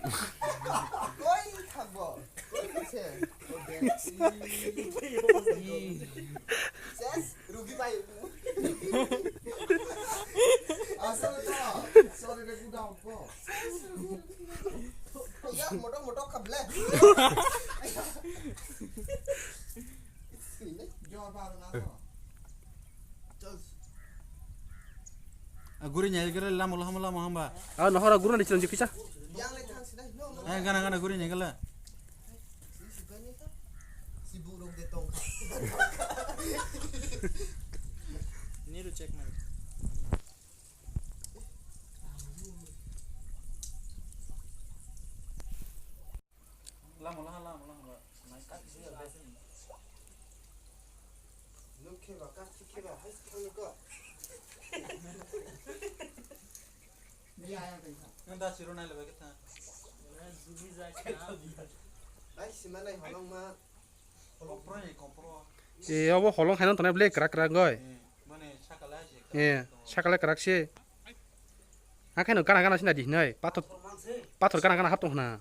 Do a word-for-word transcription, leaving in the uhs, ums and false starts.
Koi thangbo? Koi thangse? Ses, rugi bai. Asal to, sorry re, gudang ko. Ya, moto moto khable. Jawab aro na to. Chal. A guri nyai gere lamo lamo lamo hamba. A nohora guru ni chonji kisa. Yang le thang sinai, no, no. Eh, gana gana guri nyai gela. Si buk rok de tong. Niru check mari. Lamo lamo lamo lamo. Nuk kheba, kak si kheba, hai si khangno ko. Nang da siro nai leba kita. Hai si manai holong ma. Holong pro ni kompro. E, obo holong haino tonai ble krak krak goi. Eh, mane sakala si. E, sakala krak si. Hakheno gana gana sina di hinoi. Pathor, pathor gana gana hap tong hna.